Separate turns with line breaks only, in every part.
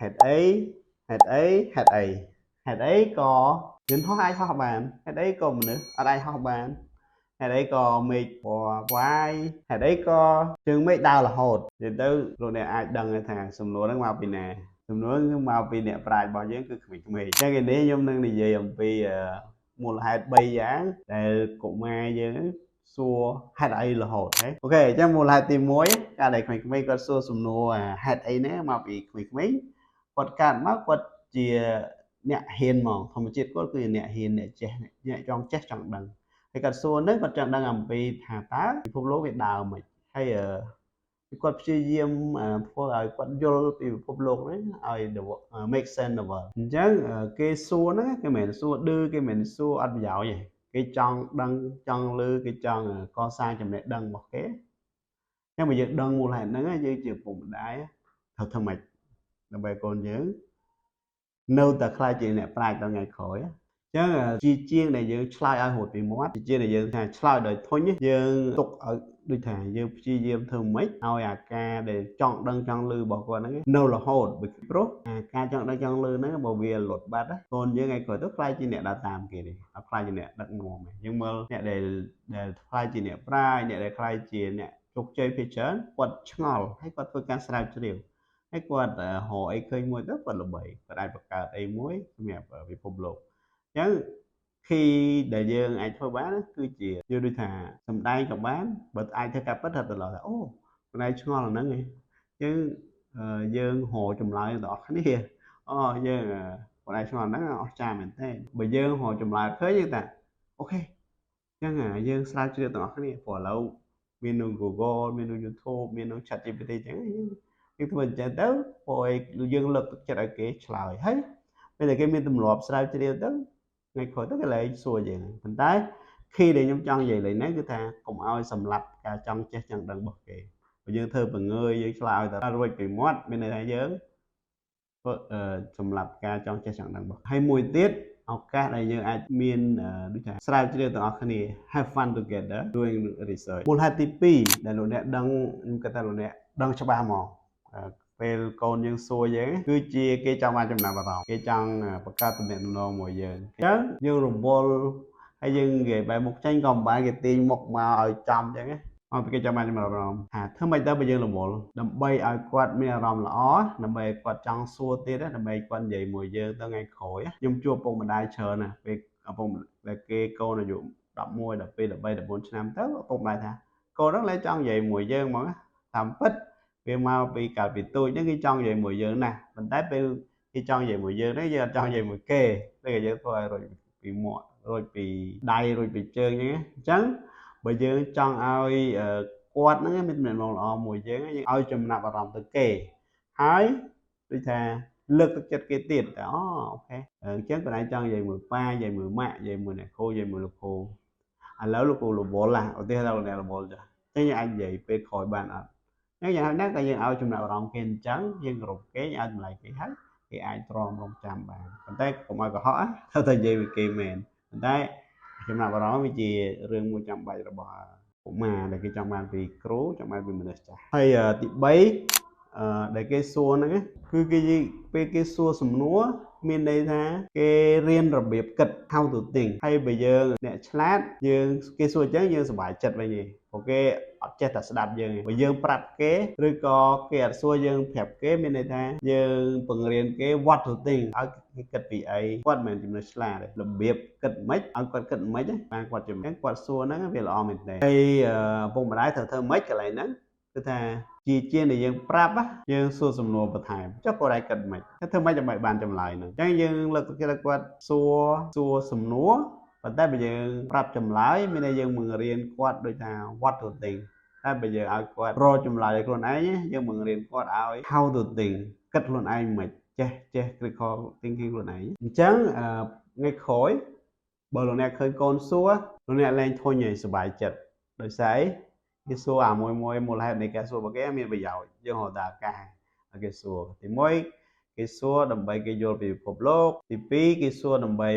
ហេតុអីហេតុអីហេតុអីហេតុអីក៏យន្តហោះអាចហោះបានហេតុអីក៏មនុស្សអត់អាចហោះបានហេតុអីក៏មេឃពណ៌វាយហេតុអីក៏ជើងមេឃដើររហូតនិយាយទៅលោកអ្នកអាចដឹងថាសំណួរហ្នឹងមកពីណាសំណួរគឺមកពីអ្នកប្រាជ្ញរបស់យើងគឺក្មេងៗអញ្ចឹងឯនេះខ្ញុំនឹងនិយាយអំពីមូលហេតុ3យ៉ាងដែលកុមារយើងសួរហេតុអីរហូតហ៎ OK អញ្ចឹងមូលហេតុទី1ការដែលក្មេងៗគាត់សួរសំណួរហេតុអីណាមកពីក្មេងៗគាត់កើតមកគាត់ជាអ្នកហ៊ានហ្មងធម្មជាតិគាត់គឺជាអ្នកហ៊ានអ្នកចេះអ្នកចង់ចេះចង់ដឹងហើយគាត់សួរហ្នឹងគាត់ចង់ដឹងអំពីថាតើពិភពលោកវាដើរមិនហើយគាត់ព្យាយាមធ្វើឲ្យគាត់យល់ពីពិភពលោកហ្នឹងឲ្យ make sense of world អញ្ចឹងគេសួរហ្នឹងគេមិនមែនសួរឌឺគេមិនមែនសួរអត់ប្រយោជន៍ទេគេចង់ដឹងចង់ឮគេចង់កសាងចំណេះដឹងរបស់គេអញ្ចឹងបើយើងដឹងមូលហេតុហ្នឹងយើងជាឪពុកម្ដាយត្រូវធ្វើម៉េចដើម្បីកូនយើងនៅតែក្លាយជាអ្នកប្រាជ្ញដល់ថ្ងៃក្រោយអញ្ចឹងជាជាងដែលយើងឆ្លើយឲ្យរួចពីមាត់ជាជាងដែលយើងថាឆ្លើយដោយធុញយើងទុកឲ្យដូចថាយើងព្យាយាមធ្វើម៉េចឲ្យអាការដែលចង់ដឹងចង់ឮរបស់គាត់ហ្នឹងនៅរហូតព្រោះអាការចង់ដឹងចង់ឮហ្នឹងបើវាលត់បាត់កូនយើងឲ្យគាត់ទៅក្លាយជាអ្នកដើរតាមគេទេអត់ក្លាយជាអ្នកដឹកនាំទេយើងមើលអ្នកដែលក្លាយជាអ្នកប្រាជ្ញអ្នកដែលក្លាយជាអ្នកជោគជ័យភាគច្រើនគាត់ឆ្ងល់ហើយគាត់ធ្វើការស្រាវជ្រាវហើយគាត់រកអីឃើញមួយទៅគាត់ល្បីគាត់អាចបង្កើតអីមួយសម្រាប់ពិភពលោកអញ្ចឹង key ដែលយើងអាចធ្វើបានគឺជាយើងដូចថាសំដែងក៏បានបើអាចធ្វើការពិតថាទៅឡថាអូខ្លួនឯងឆ្ងល់អាហ្នឹងឯងយើងយើងរកចម្លើយទាំងអស់គ្នាអូយើងខ្លួនឯងឆ្ងល់ហ្នឹងអស្ចារ្យមែនតើបើយើងរកចម្លើយឃើញយើងថា OK អញ្ចឹងយើងស្រាវជ្រាវទាំងអស់គ្នាព្រោះឥឡូវមាននៅ Google មាននៅ YouTube មាននៅ ChatGPT អញ្ចឹងយើងយើងធ្វើអញ្ចឹងទៅព្រោះយើងលើកទឹកចិត្តឲ្យគេឆ្លើយហើយពេលដែលគេមានទម្លាប់ស្រាវជ្រាវទៅថ្ងៃក្រោយទៅគេលែងសួរយើងប៉ុន្តែ key ដែលខ្ញុំចង់និយាយលេងហ្នឹងគឺថាកុំឲ្យសម្លាប់ការចង់ចេះចង់ដឹងរបស់គេបើយើងធ្វើបង្ងើយយើងឆ្លើយតែរួចពីមាត់មានន័យថាយើងធ្វើសម្រាប់ការចង់ចេះចង់ដឹងរបស់ហើយមួយទៀតឱកាសដែលយើងអាចមានដូចថាស្រាវជ្រាវទាំងអស់គ្នា have fun together doing research មូលហេតុទី2ដែលលោកអ្នកដឹងខ្ញុំគិតថាលោកអ្នកដឹងច្បាស់ហ្មងពេលកូនយើងសួរយើងគឺជាគេចង់បានចំណាប់អារម្មណ៍គេចង់បង្កើតទំនាក់ទំនងមួយយើងអញ្ចឹងយើងរវល់ហើយយើងនិយាយបែរមុខចេញក៏មិនបានគេទាញមុខមកឲ្យចំអញ្ចឹងណាមកពីគេចង់បានចំណាប់អារម្មណ៍ថាធ្វើម៉េចទៅបើយើងរវល់ដើម្បីឲ្យគាត់មានអារម្មណ៍ល្អដើម្បីឲ្យគាត់ចង់សួរទៀតដើម្បីគាត់និយាយមួយយើងទៅថ្ងៃក្រោយខ្ញុំជួបឪពុកម្ដាយច្រើនណាស់ពេលឪពុកដែលគេកូនអាយុ11 12 13 14ឆ្នាំទៅឪពុកម្ដាយថាកូនហ្នឹងលែងចង់និយាយមួយយើងហ្មងតាមពិតវាមកពីកាលពីតូចហ្នឹងគេចង់និយាយមួយយើងណាស់ប៉ុន្តែពេលគេចង់និយាយមួយយើងហ្នឹងយើងអត់ចង់និយាយមួយគេតែយើងធ្វើឲ្យរួចពីមាត់រួចពីដៃរួចពីជើងអញ្ចឹងអញ្ចឹងបើយើងចង់ឲ្យគាត់ហ្នឹងមានទំនាក់ទំនងល្អមួយយើងយើងឲ្យចំណាប់អារម្មណ៍ទៅគេហើយដូចថាលើកទឹកចិត្តគេទៀតតែអូ OK អញ្ចឹងគាត់ឯងចង់និយាយមួយប៉ានិយាយមួយម៉ាក់និយាយមួយអ្នកគ្រូនិយាយមួយលោកគ្រូឥឡូវលោកគ្រូរវល់ហ่ะឧទាហរណ៍ថាលោកអ្នករវល់ចាអញ្ចឹងយើងអាចនិយាយពេលក្រោយបានអត់អញ្ចឹងយ៉ាងណាក៏យើងឲ្យចំណាប់អារម្មណ៍គេអញ្ចឹងយើងគោរពគេឲ្យតម្លៃគេហើយគេអាចទ្រាំរងចាំបានប៉ុន្តែកុំឲ្យកុហកត្រូវតែនិយាយvớiគេមែនប៉ុន្តែចំណាប់អារម្មណ៍វាជារឿងមួយចាំបាច់របស់កុមារដែលគេចង់បានពីគ្រូចង់បានពីមនុស្សចាស់ហើយទី3អឺដែលគេសួរហ្នឹងគឺគេពេលគេសួរសំណួរមានន័យថាគេរៀនរបៀបគិត how to think ហើយបើយើងអ្នកឆ្លាតយើងគេសួរអញ្ចឹងយើងសប្បាយចិត្តវិញឯងព្រោះគេអត់ចេះតែស្ដាប់យើងទេបើយើងប្រាប់គេឬក៏គេអត់សួរយើងប្រាប់គេមានន័យថាយើងបង្រៀនគេ what to think ឲ្យគេគិតពីអីគាត់មិនមែនចំណុចឆ្លាតទេរបៀបគិតមិនឲ្យគាត់គិតមិនបានគាត់ចំណេញគាត់សួរហ្នឹងវាល្អមែនទេហើយឪពុកម្ដាយត្រូវធ្វើម៉េចកន្លែងហ្នឹងគឺថាជាជាងដែលយើងប្រាប់យើងសួរសំណួរបន្ថែមចុះគាត់ឯងគិតមិនធ្វើម៉េចដើម្បីបានចម្លើយហ្នឹងអញ្ចឹងយើងលើកទឹកចិត្តឲ្យគាត់សួរសួរសំណួរប៉ុន្តែបើយើងប្រាប់ចម្លើយមានន័យយើងបង្រៀនគាត់ដូចថា what to think តែបើយើងឲ្យគាត់រកចម្លើយឲ្យខ្លួនឯងយើងបង្រៀនគាត់ឲ្យ how to think គិតខ្លួនឯងមិនចេះចេះ critical thinking ខ្លួនឯងអញ្ចឹងថ្ងៃក្រោយបើលោកអ្នកឃើញកូនសួរលោកអ្នកលែងធុញហើយសប្បាយចិត្តដោយសារអីគេសួរអាមួយមួយមូលហេតុនៃការសួររបស់គេមានប្រយោជន៍យើងរកតែឱកាសឲ្យគេសួរទី1គេសួរដើម្បីគេយល់ពីពិភពលោកទី2គេសួរដើម្បី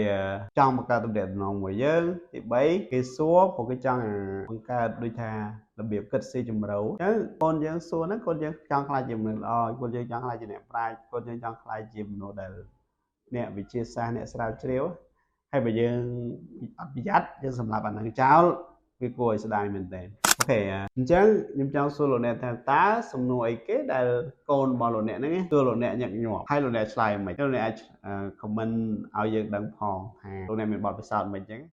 ចង់បង្កើតទំនាក់ទំនងមួយយើងទី3គេសួរព្រោះគេចង់បង្កើតដូចថា របៀបគិតស៊ីជម្រៅអញ្ចឹងកូនយើងសួរហ្នឹងកូនយើងចង់ក្លាយជាមនុស្សល្អកូនយើងចង់ក្លាយជាអ្នកប្រាជ្ញកូនយើងចង់ក្លាយជាមនុស្សដែលអ្នកវិទ្យាសាស្ត្រអ្នកស្រាវជ្រាវហើយបើយើងអត់ប្រយ័ត្នយើងសម្លាប់អាហ្នឹងចោលវាគួរឲ្យស្ដាយមែនទែន OK អញ្ចឹងខ្ញុំចង់សួរលោកអ្នកថាតើសំណួរអីគេដែលកូនរបស់លោកអ្នកហ្នឹងសួរលោកអ្នកញឹកញាប់ហើយលោកអ្នកឆ្លើយមិនលោកអ្នកអាច comment ឲ្យយើងដឹងផងថាលោកអ្នកមានបទពិសោធន៍មិនអញ្ចឹង។